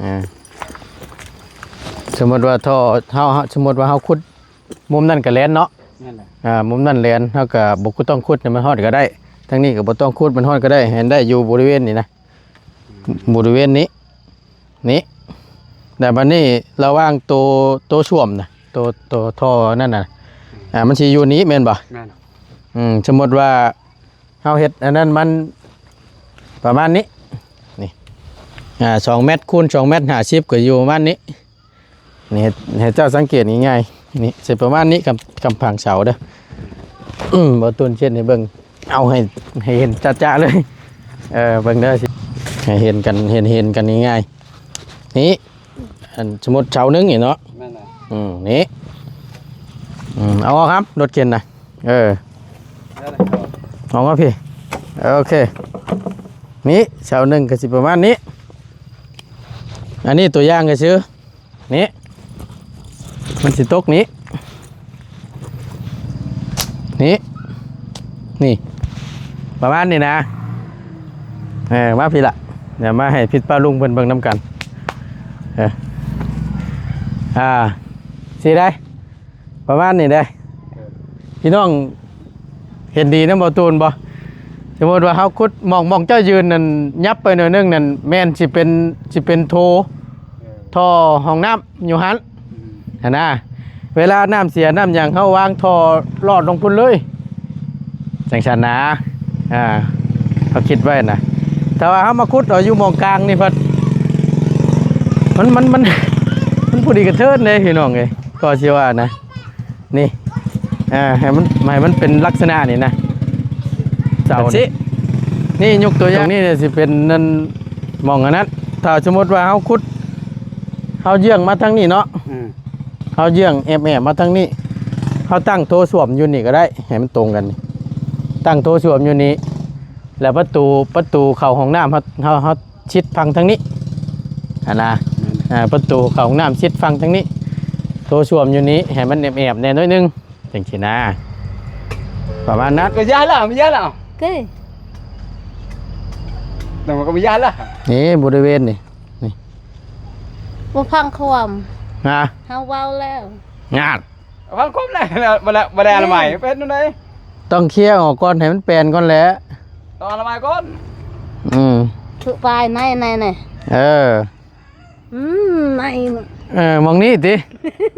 ອ່າ ສົມມຸດວ່າທໍ່ເຮົາ ສົມມຸດວ່າເຮົາຂຸດມຸມນັ້ນກໍແລ່ນເນາະ ແມ່ນແຫຼະ ອ່າ ມຸມນັ້ນແລ່ນ ເຮົາກໍບໍ່ຕ້ອງຂຸດໃຫ້ມັນຮອດກໍໄດ້ ທາງນີ້ກໍບໍ່ຕ້ອງຂຸດມັນຮອດກໍໄດ້ ໃຫ້ໄດ້ຢູ່ບໍລິເວນນີ້ນະ ອືມ ບໍລິເວນນີ້ ນີ້ ແລ້ວບັດນີ້ລະຫວ່າງໂຕ ໂຕສ້ວມນະ ໂຕ ໂຕທໍ່ນັ້ນນະ ອືມ ອ່າ ມັນຊິຢູ່ນີ້ແມ່ນບໍ່? ແມ່ນ ອືມ ສົມມຸດວ່າ ເຮົາເຮັດອັນນັ້ນມັນປະມານນີ້ ນີ້ ອ່າ ສອງແມັດຄູນສອງແມັດຫ້າສິບ ກໍຢູ່ປະມານນີ້ ນີ້ ໃຫ້ ໃຫ້ເຈົ້າສັງເກດງ່າຍໆ ນີ້ ຊິປະມານນີ້ ກຳ ກຳພັງເສົາເດີ ອືມ ບໍ່ຕູນເຊັດໃຫ້ເບິ່ງ ເອົາໃຫ້ ໃຫ້ເຫັນຈະໆເລີຍ ເອີ ເບິ່ງເດີ ໃຫ້ເຫັນກັນ ເຫັນ ເຫັນກັນງ່າຍໆ ນີ້ ອັນ ສົມມຸດເສົາໜຶ່ງນີ້ເນາະ ແມ່ນແຫຼະ ອືມ ນີ້ ອືມ ເອົາອອກຄັບ ລົດເຂັນນະ ເອີ ໄດ້ແລ້ວ ອອກມາພີ້ ໂອເຄ ນີ້ ເສົາໜຶ່ງກໍຊິປະມານນີ້ ອັນນີ້ຕົວຢ່າງຊື່ໆ ນີ້ ມັນຊິຕົກນີ້ ນີ້ ນີ້ ປະມານນີ້ນະ ເອີ ມາພີ້ລະ ດຽວມາໃຫ້ພິດປ້າລຸງເພິ່ນເບິ່ງນຳກັນ ເອີ ອ່າ ຊິໄດ້ ປະມານນີ້ເດ້ ເອີ ພີ່ນ້ອງເຫັນດີນຳບໍ່ຕູນບໍ່? ສົມມຸດວ່າເຮົາຂຸດ ໝ່ອງ ໝ່ອງເຈົ້າຢືນນັ້ນ ຫຍັບໄປໜ້ອຍໜຶ່ງນັ້ນ ແມ່ນຊິເປັນ ຊິເປັນໂຖ ເອີ ທໍ່ຫ້ອງນ້ຳຢູ່ຫັ້ນ ອືມ ຫັ້ນນະ ເວລານ້ຳເສຍນ້ຳຫຍັງ ເຮົາວາງທໍ່ລອດລົງພຸ້ນເລີຍ ຈັ່ງຊັ້ນນະ ອ່າ ເຮົາຄິດໄວ້ນະ ແຕ່ວ່າເຮົາມາຂຸດເອົາຢູ່ໝ່ອງກາງນີ້ພັດ ມັນ ມັນ ມັນ ມັນພໍດີກະເທີນເດ້ພີ່ນ້ອງເອີຍ ກໍຊິວ່ານະ ນີ້ ອ່າ ໃຫ້ມັນ ໃຫ້ມັນເປັນລັກສະນະນີ້ນະ ເສົານີ້ ນີ້ຍົກຕົວຢ່າງນີ້ຊິເປັນນັ້ນ ໝ່ອງອັນນັ້ນ ຖ້າສົມມຸດວ່າເຮົາຂຸດ ເຮົາເຢື້ອງມາທາງນີ້ເນາະ ອືມ ເຮົາເຢື້ອງແອບໆມາທາງນີ້ ເຮົາຕັ້ງໂຖສ້ວມຢູ່ນີ້ກໍໄດ້ ໃຫ້ມັນຕົງກັນ ຕັ້ງໂຖສ້ວມຢູ່ນີ້ ແລ້ວປະຕູ ປະຕູເຂົ້າຫ້ອງນ້ຳ ເຮົາ ເຮົາ ເຮົາຊິດຝັ່ງທາງນີ້ຫັ້ນນະ ແມ່ນ ອ່າ ປະຕູເຂົ້າຫ້ອງນ້ຳຊິດຝັ່ງທາງນີ້ ໂຖສ້ວມຢູ່ນີ້ ໃຫ້ມັນແອບໆແດ່ໜ້ອຍໜຶ່ງ ຈັ່ງຊີ້ນະ ປະມານນັ້ນ ກໍຢ່າລະ ຢ່າລະ ເກ ແຕ່ວ່າກໍບໍ່ຢ່າລະ ນີ້ບໍລິເວນນີ້ ນີ້ ບໍ່ຟັງຄວາມ ຮະ ເຮົາເວົ້າແລ້ວ ງານ ເວົ້າຄວາມແລ້ວ ບໍ່ໄດ້ ບໍ່ໄດ້ອະນາໄມ ເປັນຈັ່ງໃດ? ຕ້ອງເຄຍອອກກ່ອນ ໃຫ້ມັນແປນກ່ອນແຫຼະ ຕ້ອງອະນາໄມກ່ອນ ອືມ ຄືປາຍໃນ ໃນ ໃນ ເອີ ອືມ ໃນ ເອີ ໝ່ອງນີ້ຕິ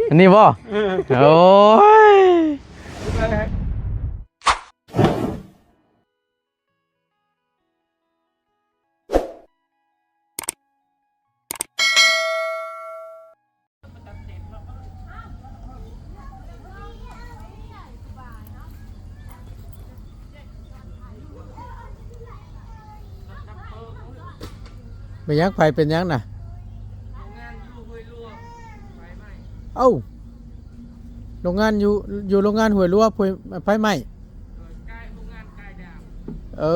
ອັນນີ້ບໍ່? ເອີ ໂອ້ຍ. ແມ່ນຫຍັງ ໃຜເປັນຫຍັງນະ? ເອົ້າ ໂລງງານຢູ່ ຢູ່ໂລງງານຫ້ວຍຫຼວງ ໄຟໄໝ້ ເອີ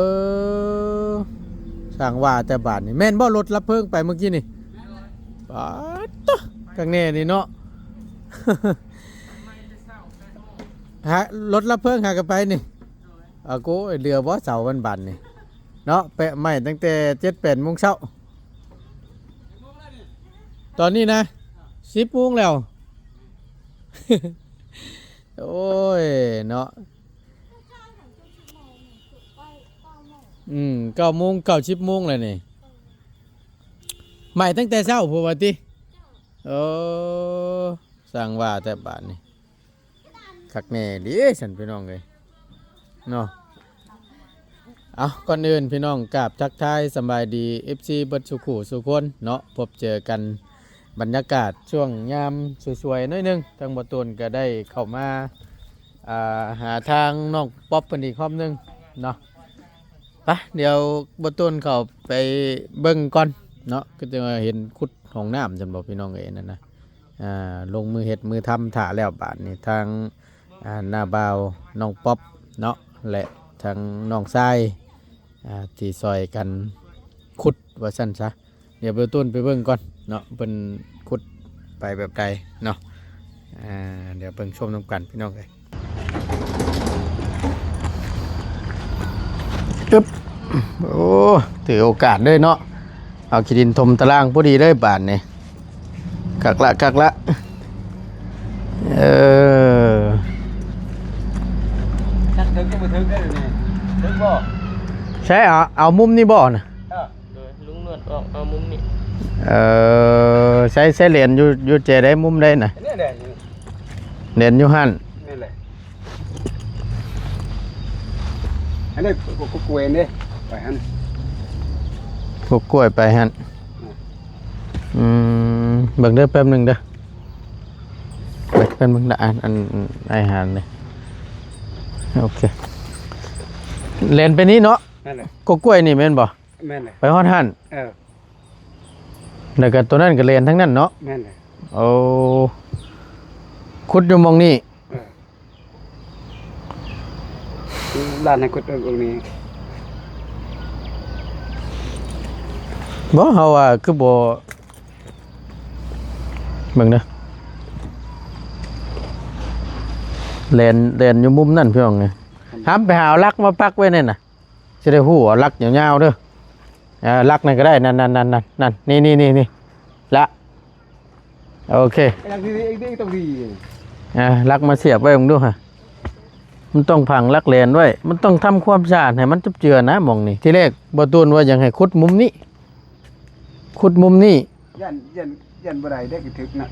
ຊ່າງວ່າແຕ່ບາດນີ້ ແມ່ນບໍ່ ລົດດັບເພີງໄປເມື່ອກີ້ນີ້? ປາດໂທ້ ຄັກແນ່ນີ້ເນາະ ຮະ ລົດດັບເພີງຫາກໍໄປນີ້ ອາໂກ ເຫຼືອບໍ່ເສົາມັນບາດນີ້ເນາະ ແປະໄໝ້ຕັ້ງແຕ່ເຈັດແປດໂມງເຊົ້າ ຕອນນີ້ນະ ສິບໂມງແລ້ວ ໂອ້ຍເນາະ ອືມ ເກົ້າໂມງ ເກົ້າ ສິບໂມງແລ້ວນີ້ ໄໝ້ຕັ້ງແຕ່ເຊົ້າພຸ້ນວ່າຕິ ເອີ ຊ່າງວ່າແຕ່ບາດນີ້ ຄັກແນ່ເດ້ຊັ້ນພີ່ນ້ອງເອີຍເນາະ ເອົາ ກ່ອນອື່ນພີ່ນ້ອງກາບທັກທາຍສະບາຍດີ ເອັຟຊີ ເບິດສູ່ຄູ່ສູ່ຄົນເນາະ ພົບເຈີກັນ ບັນຍາກາດຊ່ວງຍາມສວຍໆໜ້ອຍໜຶ່ງ ທາງບໍ່ຕູນກໍໄດ້ເຂົ້າມາ ອ່າ ຫາທາງນ້ອງປັອບເພິ່ນອີກຮອບໜຶ່ງເນາະ ໄປ ດຽວບໍ່ຕູນເຂົ້າໄປເບິ່ງກ່ອນເນາະ ຄືຈະເຫັນຂຸດຫ້ອງນ້ຳຊັ້ນບໍ່ພີ່ນ້ອງເອີຍ ນັ້ນນະ ອ່າ ລົງມືເຮັດມືທຳຖ້າແລ້ວບາດນີ້ ທາງ ອ່າ ນ້າບ່າວນ້ອງປັອບເນາະ ແລະ ທາງນ້ອງຊາຍ ອ່າ ທີ່ຊ່ອຍກັນຂຸດວ່າຊັ້ນຊະ ດຽວເບິ່ງຕົ້ນໄປເບິ່ງກ່ອນເນາະ ເພິ່ນຂຸດໄປແບບໃດເນາະ ອ່າ ດຽວເບິ່ງຊົມນຳກັນພີ່ນ້ອງເອີຍ ອຶບ ໂອ້ ຖືໂອກາດເລີຍເນາະ ເອົາຂີ້ດິນຖົມຕາລ່າງພໍດີເລີຍບາດນີ້. ຄັກລະ ຄັກລະ. ເອີ ຈັກເຖິງ ຍັງບໍ່ເຖິງເດ້ນີ້. ເຖິງບໍ່? ໃຊ້ ເອົາ ເອົາມຸມນີ້ບໍ່ນະ? ເອີ ໂດຍ ລຸງນວດອອກເອົາມຸມນີ້. ເອີ ໃຊ້ ໃຊ້ແຫຼນຢູ່ ຢູ່ແຈໃດ ມຸມໃດນະ? ແຫຼນຢູ່ ແຫຼນຢູ່ຫັ້ນ. ນີ້ແຫຼະ ອັນນີ້ກົກກ້ວຍເດ້ ໄປຫັ້ນ ກົກກ້ວຍໄປຫັ້ນ. ອືມ ອືມ ເບິ່ງເດີ ແປັບໜຶ່ງເດີ ແປັບໜຶ່ງເດີ. ອັນ ອັນ ອາຫານນີ້ ໂອເຄ ແລ່ນໄປນີ້ເນາະ. ນັ້ນແຫຼະ ກົກກ້ວຍນີ້ແມ່ນບໍ່? ແມ່ນແຫຼະ ໄປຮອດຫັ້ນ. ເອີ ແລ້ວກໍຕົວນັ້ນກໍແລ່ນທັງນັ້ນເນາະ. ແມ່ນແຫຼະ. ໂອ້ ຂຸດຢູ່ໝ່ອງນີ້. ເອີ ລ້ານໃຫ້ຂຸດເອີ ເອີນີ້ ບໍ່ ເຮົາວ່າຄືບໍ່ ເບິ່ງເດີ ແລ່ນ ແລ່ນຢູ່ມຸມນັ້ນ ພີ່ນ້ອງເອີຍ. ຫ້າມໄປຫາເອົາຫຼັກມາປັກໄວ້ນັ້ນນະ ຊິໄດ້ຮູ້ ເອົາຫຼັກຍາວໆເດີ. ເອີ ຫຼັກນັ້ນກໍໄດ້ ນັ້ນໆໆໆ ນີ້ໆໆ ລະ ໂອເຄ ຫຼັກນີ້ ນີ້ຕ້ອງດີ. ອ່າ ຫຼັກມາສຽບໄວ້ເບິ່ງດູຫະ ມັນຕ້ອງຝັງຫຼັກແລ່ນໄວ້ ມັນຕ້ອງທຳຄວາມສະອາດໃຫ້ມັນເຈື່ອນນະ ໝ່ອງນີ້. ທີແລກບໍ່ຕູນວ່າຢາກໃຫ້ຂຸດມຸມນີ້ ຂຸດມຸມນີ້ ຢ້ານ ຢ້ານ ຢ້ານບໍ່ໄດ້ເດ້ ຖືກນະ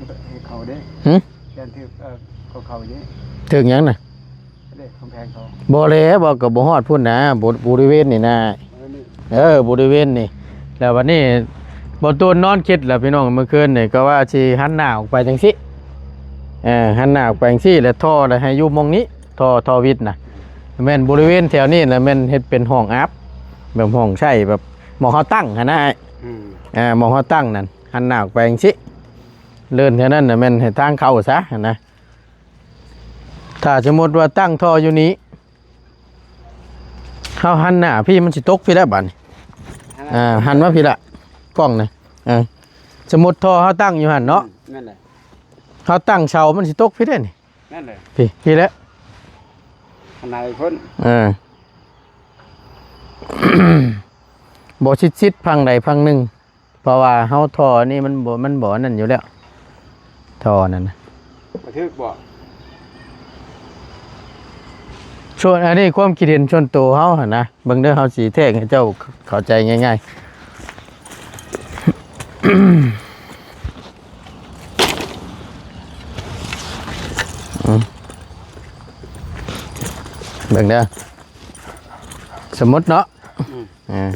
ເຂົາເດ້. ຫື? ຢ້ານຖືກ ເອີ ເຂົາເດ້. ຖືກຫຍັງນະ? ເດ້ ກຳແພງເຂົາ. ບໍ່ແລ້ວ ບໍ່ ກໍບໍ່ຮອດພຸ້ນນະ ບໍ ບໍລິເວນນີ້ນະ. ເອີ ນີ້ ເອີ ບໍລິເວນນີ້. ແລ້ວບັດນີ້ບໍ່ຕູນນອນຄິດແລ້ວ ພີ່ນ້ອງ ມື້ຄືນນີ້ ກໍວ່າຊິຫັນໜ້າອອກໄປຈັ່ງຊີ້ ເອີ ຫັນໜ້າອອກໄປຈັ່ງຊີ້ ແລ້ວທໍ່ລະໃຫ້ຢູ່ໝ່ອງນີ້ ທໍ່ ທໍ່ວິດນະ. ແມ່ນບໍລິເວນແຖວນີ້ລະແມ່ນເຮັດເປັນຫ້ອງອາບ ແບບຫ້ອງໃຊ້ ແບບໝ່ອງເຮົາຕັ້ງຫັ້ນນະ. ອືມ ອ່າ ໝ່ອງເຮົາຕັ້ງນັ້ນ ຫັນໜ້າອອກໄປຈັ່ງຊີ້ ເລີນແຖວນັ້ນນະ ແມ່ນໃຫ້ທາງເຂົ້າຊະຫັ້ນນະ. ຖ້າສົມມຸດວ່າຕັ້ງທໍ່ຢູ່ນີ້ ເຮົາຫັນໜ້າພີ້ ມັນຊິຕົກພີ້ແລ້ວບາດນີ້. ຫັນ ອ່າ ຫັນມາພີ້ລະ ກ້ອງນະ. ເອີ ສົມມຸດທໍ່ເຮົາຕັ້ງຢູ່ຫັ້ນເນາະ. ອືມ ແມ່ນແຫຼະ. ເຮົາຕັ້ງເສົາ ມັນຊິຕົກພີ້ເດ້ນີ້. ແມ່ນແຫຼະ. ພີ້ ພີ້ແຫຼະ ອັນໃດພຸ້ນ. ເອີ ບໍ່ຊິດໆ ຝັ່ງໃດຝັ່ງໜຶ່ງ ເພາະວ່າເຮົາທໍ່ນີ້ມັນບໍ່ ມັນບໍ່ອັນນັ້ນຢູ່ແລ້ວ ທໍ່ນັ້ນນະ. ບໍ່ຖືກບໍ່? ສ່ວນອັນນີ້ຄວາມຄິດເຫັນສ່ວນໂຕເຮົາຫັ້ນນະ ເບິ່ງເດີ ເຮົາຊິແທກໃຫ້ເຈົ້າເຂົ້າໃຈງ່າຍໆ. ອືມ ເບິ່ງເດີ ສົມມຸດເນາະ. ອືມ ອ່າ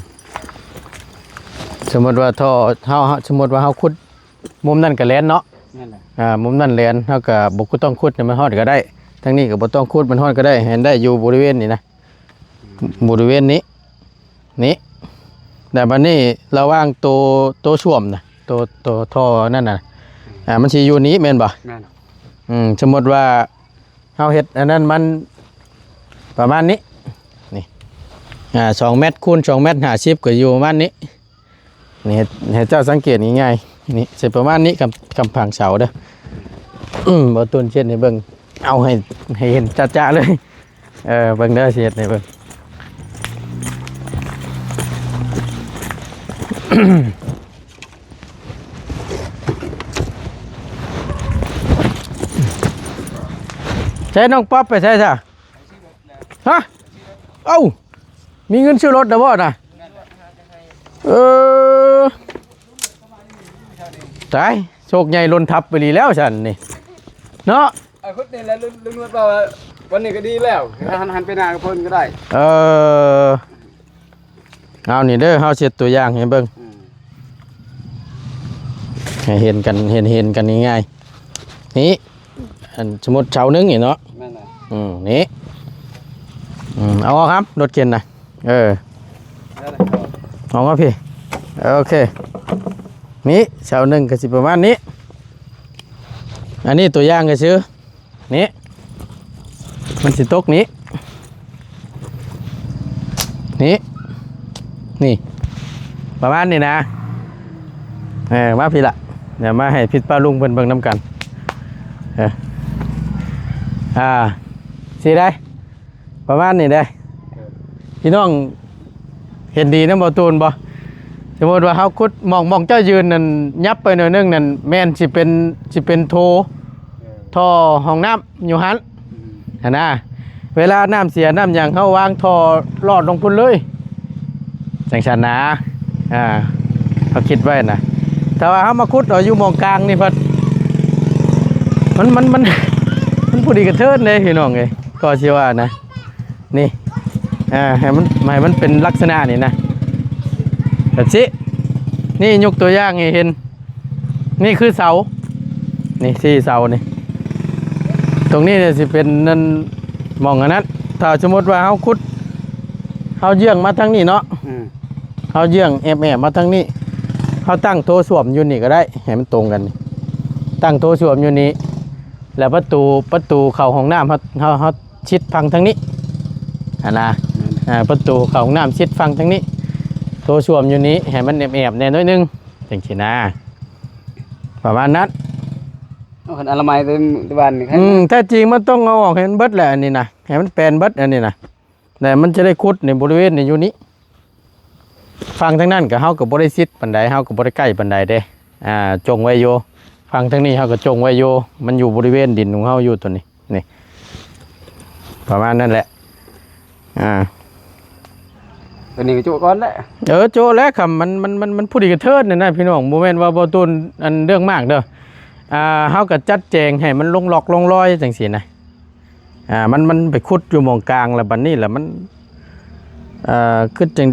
ສົມມຸດວ່າທໍ່ເຮົາ ເຮົາ ສົມມຸດວ່າເຮົາຂຸດມຸມນັ້ນກໍແລ່ນເນາະ. ແມ່ນແຫຼະ. ອ່າ ມຸມນັ້ນແລ່ນ ເຮົາກໍບໍ່ຕ້ອງຂຸດໃຫ້ມັນຮອດກໍໄດ້ ທາງນີ້ກໍບໍ່ຕ້ອງຂຸດມັນຮອດກໍໄດ້ ໃຫ້ໄດ້ຢູ່ບໍລິເວນນີ້ນະ. ອືມ ບໍລິເວນນີ້ ນີ້ ແລ້ວບັດນີ້ລະຫວ່າງໂຕ ໂຕສ້ວມນະ ໂຕ ໂຕທໍ່ນັ້ນນະ ອືມ ອ່າ ມັນຊິຢູ່ນີ້ແມ່ນບໍ່? ແມ່ນ. ອືມ ສົມມຸດວ່າເຮົາເຮັດອັນນັ້ນມັນປະມານນີ້ ນີ້ ອ່າ ສອງແມັດຄູນສອງແມັດຫ້າສິບ ກໍຢູ່ປະມານນີ້. ນີ້ ໃຫ້ ໃຫ້ເຈົ້າສັງເກດງ່າຍໆ ນີ້ ຊິປະມານນີ້ ກຳ ກຳພັງເສົາເດີ. ອືມ ບໍ່ຕູນເຊັດໃຫ້ເບິ່ງ ເອົາໃຫ້ ໃຫ້ເຫັນຈະໆເລີຍ. ເອີ ເບິ່ງເດີ ຊິເຮັດໃຫ້ເບິ່ງ. ໃຊ້ນ້ອງປັອບໄປໃສຊະ? ຮະ? ເອົ້າ ມີເງິນຊື້ລົດແລ້ວບໍ່ນະ? ເອີ ຕາຍ ໂຊກໃຫຍ່ລົ້ນທັບໄປລີ້ແລ້ວຊັ້ນນີ້ເນາະ. ໄອ້ຄົນນີ້ແຫຼະ ລຸງ ລຸງນວດວ່າ ວັນນີ້ກໍດີແລ້ວ ຫັນ ຫັນໄປໜ້າກັບເພິ່ນກໍໄດ້. ເອີ ເອົານີ້ເດີ ເຮົາເຮັດຕົວຢ່າງໃຫ້ເບິ່ງ ອືມ ໃຫ້ເຫັນກັນ ເຫັນ ເຫັນກັນງ່າຍໆ ນີ້ ອັນ ສົມມຸດເສົາໜຶ່ງນີ້ເນາະ. ແມ່ນແຫຼະ. ອືມ ນີ້ ອືມ ເອົາອອກຫາ ລົດເຂັນນະ. ເອີ ເອົາມາພີ້ ໂອເຄ ນີ້ເສົາໜຶ່ງກໍຊິປະມານນີ້ ອັນນີ້ຕົວຢ່າງຊື່ໆ ນີ້ ມັນຊິຕົກນີ້ ນີ້ ນີ້ ປະມານນີ້ນະ. ເອີ ມາພີ້ລະ ດຽວມາໃຫ້ພິດປ້າລຸງເພິ່ນເບິ່ງນຳກັນ. ເອີ ອ່າ ຊິໄດ້ ປະມານນີ້ເດ້ ເອີ ພີ່ນ້ອງເຫັນດີນຳບໍ່ຕູນບໍ່? ສົມມຸດວ່າເຮົາຂຸດ ໝ່ອງ ໝ່ອງເຈົ້າຢືນນັ້ນ ຫຍັບໄປໜ້ອຍໜຶ່ງນັ້ນ ແມ່ນຊິເປັນ ຊິເປັນໂຖ ເອີ ທໍ່ຫ້ອງນ້ຳຢູ່ຫັ້ນ ອືມ ຫັ້ນນະ. ເວລານ້ຳເສຍນ້ຳຫຍັງ ເຮົາວາງທໍ່ລອດລົງພຸ້ນເລີຍ ຈັ່ງຊັ້ນນະ. ອ່າ ເຮົາຄິດໄວ້ນະ. ແຕ່ວ່າເຮົາມາຂຸດເອົາຢູ່ໝ່ອງກາງນີ້ພັດ ມັນ ມັນ ມັນ ມັນພໍດີກະເທີນເດ້ພີ່ນ້ອງເອີຍ ກໍຊິວ່ານະ. ນີ້ ອ່າ ໃຫ້ມັນ ໃຫ້ມັນເປັນລັກສະນະນີ້ນະ ແບບຊີ້. ນີ້ຍົກຕົວຢ່າງໃຫ້ເຫັນ ນີ້ຄືເສົາ ນີ້ສີ່ເສົານີ້ ຕົງນີ້ນີ້ຊິເປັນນັ້ນ ໝ່ອງອັນນັ້ນ. ຖ້າສົມມຸດວ່າເຮົາຂຸດ ເຮົາເຢື້ອງມາທາງນີ້ເນາະ ອືມ ເຮົາເຢື້ອງແອບໆມາທາງນີ້ ເຮົາຕັ້ງໂຖສ້ວມຢູ່ນີ້ກໍໄດ້ ໃຫ້ມັນຕົງກັນນີ້ ຕັ້ງໂຖສ້ວມຢູ່ນີ້ ແລ້ວປະຕູ ປະຕູເຂົ້າຫ້ອງນ້ຳ ເຮົາ ເຮົາ ເຮົາຊິດຝັ່ງທາງນີ້ຫັ້ນນະ. ແມ່ນ ອ່າ ປະຕູເຂົ້າຫ້ອງນ້ຳຊິດຝັ່ງທາງນີ້ ໂຖສ້ວມຢູ່ນີ້ ໃຫ້ມັນແອບໆແດ່ໜ້ອຍໜຶ່ງ ຈັ່ງຊີ້ນະ ປະມານນັ້ນ. ເອົາ ຄັນອະນາໄມແຕ່ ແຕ່ບ້ານນີ້ ອືມ ແທ້ຈິງມັນຕ້ອງເອົາອອກໃຫ້ມັນເບິດແຫຼະ ອັນນີ້ນະ ໃຫ້ມັນແປນເບິດ ອັນນີ້ນະ. ແລ້ວມັນຈະໄດ້ຂຸດໃນບໍລິເວນນີ້ຢູ່ນີ້ ຝັ່ງທາງນັ້ນກໍເຮົາກໍບໍ່ໄດ້ຊິດປານໃດ ເຮົາກໍບໍ່ໄດ້ໃກ້ປານໃດເດ້ ອ່າ ຈົ່ງໄວ້ຢູ່. ຝັ່ງທາງນີ້ເຮົາກໍຈົ່ງໄວ້ຢູ່ ມັນຢູ່ບໍລິເວນດິນຂອງເຮົາຢູ່ຕົວນີ້ ນີ້ ປະມານນັ້ນແຫຼະ. ອ່າ ຕົວນີ້ກໍໂຈະກ່ອນແຫຼະ ເອີ ໂຈະແຫຼະ ຄຳ ມັນ ມັນ ມັນ ມັນພໍດີກະເທີນນັ້ນນະພີ່ນ້ອງ ບໍ່ແມ່ນວ່າບໍ່ໂຕນອັນເລື່ອງມາກເດີ. ອ່າ ເຮົາກໍຈັດແຈງໃຫ້ມັນລົງລັອກລົງລອຍຈັ່ງຊີ້ນະ. ອ່າ ມັນ ມັນໄປຂຸດຢູ່ໝ່ອງກາງ ແລ້ວບັດນີ້ລະມັນ ເອີ ຄືຈັ່ງ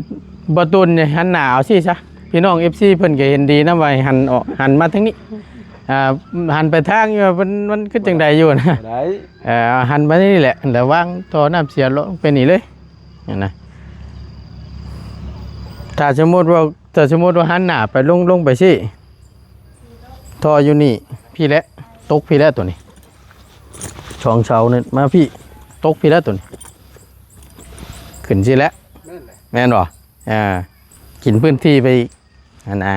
ບໍ່ຕຸນນີ້ ຫັນໜ້າເອົາຊີ້ຊະ ພີ່ນ້ອງເອັຟຊີເພິ່ນກໍເຫັນດີນຳວ່າໃຫ້ຫັນອອກ ຫັນມາທາງນີ້ ອ່າ ຫັນໄປທາງຢູ່ ມັນ ມັນຄືຈັ່ງໃດຢູ່ນະ ບໍ່ໄດ້ ເອີ ຫັນມານີ້ແຫຼະ ແລ້ວວາງທໍ່ນ້ຳເສຍລົງໄປນີ້ເລີຍຫັ້ນນະ. ຖ້າສົມມຸດວ່າ ຖ້າສົມມຸດວ່າຫັນໜ້າໄປລົງ ລົງໄປຊີ້ ທໍ່ຢູ່ນີ້ ພີ້ແຫຼະ ຕົກພີ້ແຫຼະໂຕນີ້ ສອງເສົານີ້ມາພີ້ ຕົກພີ້ແຫຼະໂຕນີ້ ຂຶ້ນຊີ້ແຫຼະ ແມ່ນແຫຼະ ແມ່ນບໍ່? ອ່າ ກິນພື້ນທີ່ໄປອີກຫັ້ນນະ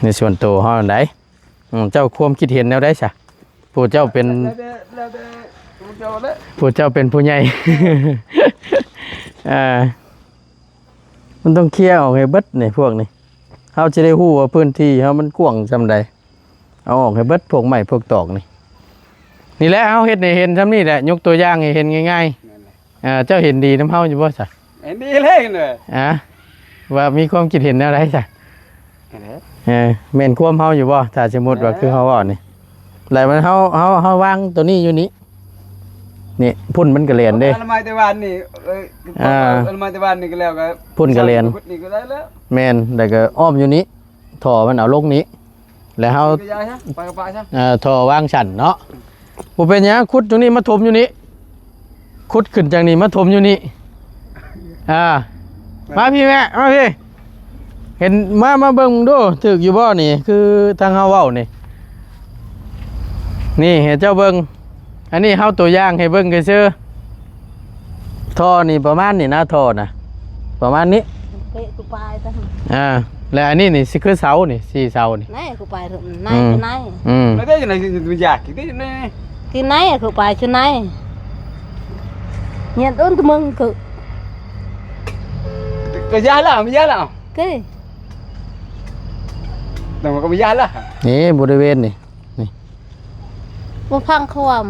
ໃນສ່ວນໂຕເຮົານັ້ນໃດ. ອືມ ເຈົ້າຄວາມຄິດເຫັນແນວໃດຊະ? ຜູ້ເຈົ້າເປັນ ແລ້ວແຕ່ ແລ້ວແຕ່ຜູ້ເຈົ້າແຫຼະ ຜູ້ເຈົ້າເປັນຜູ້ໃຫຍ່ ອ່າ ມັນຕ້ອງເຄຍອອກໃຫ້ເບິດນີ້ ພວກນີ້ ເຮົາຈະໄດ້ຮູ້ວ່າພື້ນທີ່ເຮົາມັນກວ້າງສ່ຳໃດ ເອົາອອກໃຫ້ເບິດ ພວກໄມ້ພວກຕອກນີ້. ນີ້ແຫຼະ ເຮົາເຮັດໃຫ້ເຫັນສ່ຳນີ້ແຫຼະ ຍົກຕົວຢ່າງໃຫ້ເຫັນງ່າຍໆ. ແມ່ນແຫຼະ ເຈົ້າເຫັນດີນຳເຮົາຢູ່ບໍ່ຊະ? ເຫັນດີເລີຍ ອ່າ ວ່າມີຄວາມຄິດເຫັນແນວໃດຊະ? ເອີ ແມ່ນຄວາມເຮົາຢູ່ບໍ່? ຖ້າສົມມຸດວ່າຄືເຮົາເວົ້ານີ້ ແລ້ວມັນ ເຮົາ ເຮົາ ເຮົາວາງໂຕນີ້ຢູ່ນີ້ ນີ້ ພຸ້ນມັນກະແລ່ນເດ້ ອະນາໄມແຕ່ວານນີ້ ເອີ ອ່າ ອະນາໄມແຕ່ວານນີ້ກໍແລ້ວ ກໍພຸ້ນກະແລ່ນ ນີ້ກໍໄດ້ແລ້ວ ແມ່ນ ແລ້ວກໍອ້ອມຢູ່ນີ້ ທໍ່ມັນເອົາລົງນີ້ ແລ້ວເຮົາ ເອີ ທໍ່ວາງຊັ້ນເນາະ ບໍ່ເປັນຫຍັງ ຂຸດຕົງນີ້ມາຖົມຢູ່ນີ້ ຂຸດຂຶ້ນຈາກນີ້ມາຖົມຢູ່ນີ້ ອ່າ ມາພີ້ແມ່ ມາພີ້ ເຫັນ ມາ ມາເບິ່ງເບິ່ງດູ ຖືກຢູ່ບໍ່ນີ້ ຄືທາງເຮົາເວົ້ານີ້ ນີ້ໃຫ້ເຈົ້າເບິ່ງ ອັນນີ້ເຮົາຕົວຢ່າງໃຫ້ເບິ່ງຊື່ໆ ທໍ່ນີ້ປະມານນີ້ນະ ທໍ່ນະ ປະມານນີ້ ເປະຄືປາຍຊັ້ນ ອ່າ ແລ້ວອັນນີ້ນີ້ຊິຄືເສົານີ້ ສີ່ເສົານີ້ ໃນຄືປາຍ ໃນ ອືມ ໃນ ອືມ ແລ້ວໄດ້ຈັ່ງໃດ ມັນຢາກກິນໄດ້ຈັ່ງໃດ ຄືໃນຄືປາຍ ຄືໃນ ຍຽນຕົ້ນຕະເມິງຄື ກໍຢາລະ ມັນຢາລະ ເກ ແຕ່ມັນກໍບໍ່ຢາລະ ນີ້ບໍລິເວນນີ້ ນີ້ ບໍ່ຟັງຄວາມ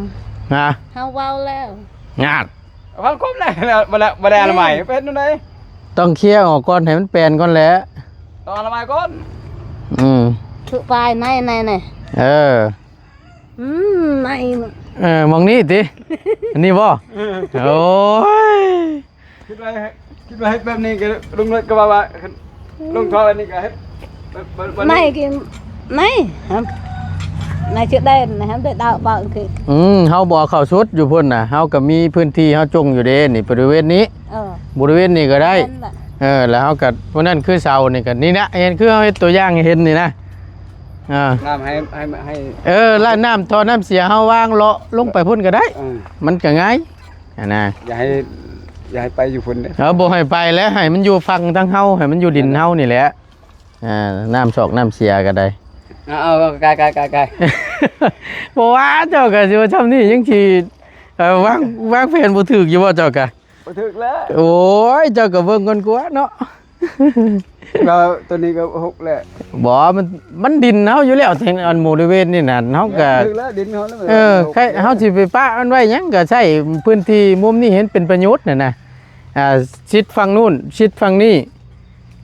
ຮະ ເຮົາເວົ້າແລ້ວ ງາດ ເອົາຄວາມແຫຼະ ບໍ່ໄດ້ ບໍ່ໄດ້ອະນາໄມ ເປັນຈັ່ງໃດ? ຕ້ອງເຄຍອອກກ່ອນ ໃຫ້ມັນແປນກ່ອນແຫຼະ ຕ້ອງອະນາໄມກ່ອນ ອືມ ຄືປາຍໃນ ໃນ ໃນ ເອີ ອືມ ໃນ ເອີ ໝ່ອງນີ້ຕິ ອັນນີ້ບໍ່? ເອີ ໂອ້ຍ ຄິດວ່າ ຄິດວ່າເຮັດແບບນີ້ກໍ ລຸງນ້ອຍກໍວ່າ ວ່າ ລົງທໍ່ອັນນີ້ກໍເຮັດ ໃນກິນ ໃນ ໃນຈະໄດ້ນະ ໄດ້ດາວເບົາຄື ອືມ ເຮົາບໍ່ເຂົ້າສຸດຢູ່ພຸ້ນນະ ເຮົາກໍມີພື້ນທີ່ເຮົາຈົ່ງຢູ່ເດ້ ນີ້ ບໍລິເວນນີ້ ເອີ ບໍລິເວນນີ້ກໍໄດ້ ແມ່ນລະ ເອີ ແລ້ວເຮົາກໍ ພວກນັ້ນຄືເສົານີ້ກໍ ນີ້ນະ ເຫັນຄືເຮົາເຮັດຕົວຢ່າງໃຫ້ເຫັນນີ້ນະ ອ່າ ນ້ຳໃຫ້ ໃຫ້ ໃຫ້ ເອີ ລະນ້ຳ ທໍ່ນ້ຳເສຍເຮົາວາງເລາະລົງໄປພຸ້ນກໍໄດ້ ເອີ ມັນກໍງ່າຍ ຫັ້ນນະ ຢ່າໃຫ້ ຢ່າໃຫ້ໄປຢູ່ພຸ້ນເດີ ເອີ ບໍ່ໃຫ້ໄປແລ້ວ ໃຫ້ມັນຢູ່ຝັ່ງທາງເຮົາ ໃຫ້ມັນຢູ່ດິນເຮົານີ້ແຫຼະ ອ່າ ນ້ຳຊອກນ້ຳເສຍກໍໄດ້ ເອົາ ເອົາ ກາຍ ກາຍ ກາຍ ກາຍ ບໍ່ວ່າ ເຈົ້າກໍຊິວ່າຊ່ຳນີ້ຍັງຊິ ເອີ ວາງ ວາງແຜນບໍ່ຖືກຢູ່ບໍ່ ເຈົ້າກໍບໍ່ຖືກແລ້ວ ໂອ້ຍ ເຈົ້າກໍເບິ່ງກ່ອນກວ່າເນາະ ແລ້ວໂຕນີ້ກໍຫົກແລ້ວ. ບໍ່ ມັນ ມັນດິນເຮົາຢູ່ແລ້ວ ແຖວອັນບໍລິເວນນີ້ນະ ເຮົາກໍ ຖືກແລ້ວ ດິນເຮົາແລ້ວ. ເອີ ໃຄເຮົາຊິໄປປະມັນໄວ້ຫຍັງ ກໍໃຊ້ພື້ນທີ່ມຸມນີ້ໃຫ້ເປັນປະໂຫຍດຫັ້ນນະ. ອ່າ ຊິດຝັ່ງນູ້ນ ຊິດຝັ່ງນີ້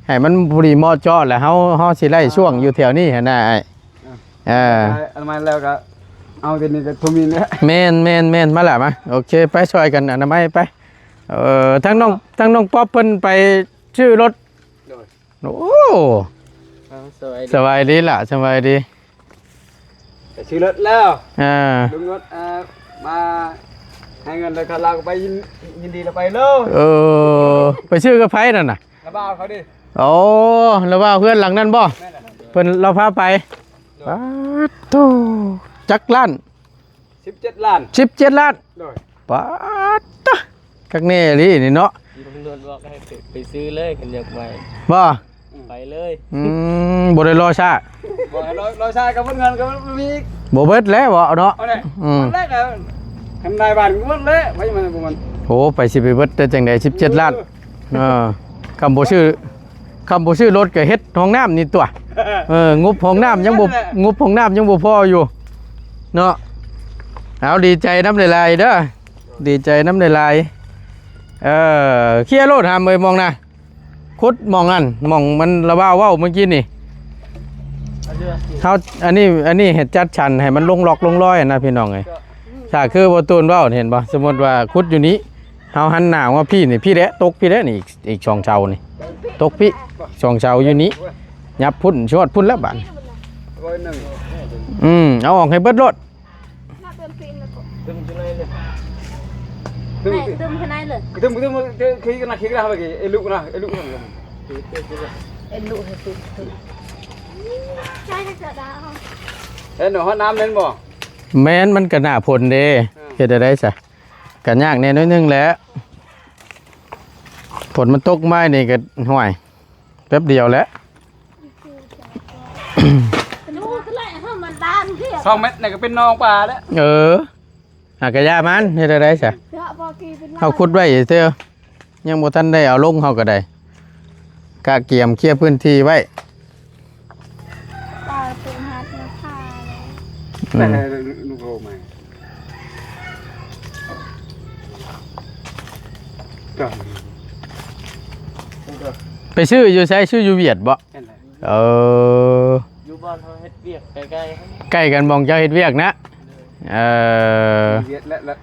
ໃຫ້ມັນພໍດີເໝາະເຈາະ ແລ້ວເຮົາ ເຮົາຊິໄດ້ຊ່ວງຢູ່ແຖວນີ້ຫັ້ນນະອ້າຍ. ເອີ ອະນາໄມແລ້ວກໍເອົາແຕ່ນີ້ກໍທົ່ວມີແລ້ວ. ແມ່ນໆໆ ມາລະມາ. ໂອເຄ ໄປຊ່ອຍກັນອະນາໄມໄປ. ເອີ ທາງນ້ອງ ທາງນ້ອງປັອບເພິ່ນໄປຊື້ລົດ. ໂດຍ. ໂອ້ ເອີ ສະບາຍດີ ສະບາຍດີລະ ສະບາຍດີ. ໄປຊື້ລົດແລ້ວ. ເອີ ລຸງລົດ ເອີ ມາໃຫ້ເງິນແລ້ວກໍລາວກໍໄປ ຍິນ ຍິນດີລະໄປໂລດ. ເອີ ໄປຊື້ກັບໃຜນັ້ນນະ? ລະບ່າວເຂົາເດ້. ໂອ້ ລະບ່າວເຮືອນຫຼັງນັ້ນບໍ່? ແມ່ນແຫຼະ. ເພິ່ນລາວພາໄປ. ໂດຍ. ປາດໂທ້ ຈັກລ້ານ? ສິບເຈັດລ້ານ. ສິບເຈັດລ້ານ. ໂດຍ. ປາດໂທ້ ຄັກແນ່ອີ່ຫຼີນີ້ເນາະ. ລຸງນົດບອກໃຫ້ໄປ ໄປຊື້ເລີຍ ຄັນຢາກໄປ. ບໍ່? ອືມ ໄປເລີຍ. ອືມ ບໍ່ໄດ້ລໍຊ້າ. ບໍ່ ລໍ ລໍຊ້າກໍເບິດເງິນກໍບໍ່ມີອີກ. ບໍ່ເບິດແລ້ວເນາະ. ເອົາແຫຼະ. ອືມ ເບິດແລ້ວກໍຄັນນາຍບ້ານກໍເບິດແລ້ວ ໄປມັນບໍ່ມັນ. ໂອ້ ໄປຊິໄປເບິດໄດ້ຈັ່ງໃດ ສິບເຈັດລ້ານ. ເອີ ເອີ ຄຳບໍ່ຊື້ ຄຳບໍ່ຊື້ລົດກໍເຮັດຫ້ອງນ້ຳນີ້ຕົວະ. ເອີ ງົບຫ້ອງນ້ຳຍັງບໍ່ ງົບຫ້ອງນ້ຳຍັງບໍ່ພໍຢູ່ເນາະ. ເອົາ ດີໃຈນຳຫຼາຍໆເດີ ດີໃຈນຳຫຼາຍໆ. ເອີ ເຄຍໂລດຫາມເອີຍ ມອງນະ ຂຸດໝ່ອງນັ້ນ ໝ່ອງມັນລະບ່າວເວົ້າມື້ກີ້ນີ້. ເຮົາ ອັນນີ້ ອັນນີ້ເຮັດຈັດສັນໃຫ້ມັນລົງລັອກລົງລອຍນະ ພີ່ນ້ອງເອີຍ. ຖ້າຄືບໍ່ຕູນເວົ້າ ເຫັນບໍ່ ສົມມຸດວ່າຂຸດຢູ່ນີ້ ເຮົາຫັນໜ້າມາພີ້ນີ້ ພີ້ແຫຼະ ຕົກພີ້ແຫຼະນີ້ ອີກ ອີກສອງເສົານີ້ ຕົກພີ້ ສອງເສົາຢູ່ນີ້ ຫຍັບພຸ້ນ ຊອດພຸ້ນແລ້ວບາດ. ອືມ ເອົາອອກໃຫ້ເບິດໂລດ. ນະ ຕື່ມປີນແລ້ວກໍ ຕື່ມຢູ່ໃນເລີຍ ຕື່ມ ແມ່ ຕື່ມ ຕື່ມຂ້າງໃນເລີຍ ຕື່ມ ຕື່ມ ຄືກັນນະ ຄືກັນນະ ເມື່ອກີ້ ເອລຸກນະ ເອລຸກນະ ເອລຸກໃຫ້ສຸດ ໃຊ່ ໃຊ່ດາວ ເຫັນບໍ່ ຮອດນ້ຳແມ່ນບໍ່? ແມ່ນ ມັນກໍໜ້າຝົນເດ້ ເອີ ເຮັດໄດ້ໃດຊະ? ກໍຍາກແດ່ໜ້ອຍໜຶ່ງແຫຼະ ຝົນມັນຕົກມານີ້ກໍ ຫ້ວຍ ແປັບດຽວແຫຼະ ສອງແມັດນີ້ກໍເປັນໜອງປາແລ້ວ. ເອີ ຫາກະຢ່າມັນ ເຮັດແນວໃດຊະ? ເຮົາຂຸດໄວ້ເທື່ອ ຍັງບໍ່ທັນໄດ້ເອົາລົງ ເຮົາກໍໄດ້ກະກຽມເຄຍພື້ນທີ່ໄວ້. ປາໂຕຫາດມາພາເລີຍ ອືມ ແຕ່ລູກໂຮມາ ໄປຊື້ຢູ່ໃສ? ຊື້ຢູ່ຫວຽດບໍ? ແມ່ນແຫຼະ ເອີ ຢູ່ບ່ອນເຮົາເຮັດວຽກໃກ້ໆ ໃກ້ກັນໝ່ອງເຈົ້າເຮັດວຽກນະ. ເອີ ຫວຽດແຫຼະ ແລະ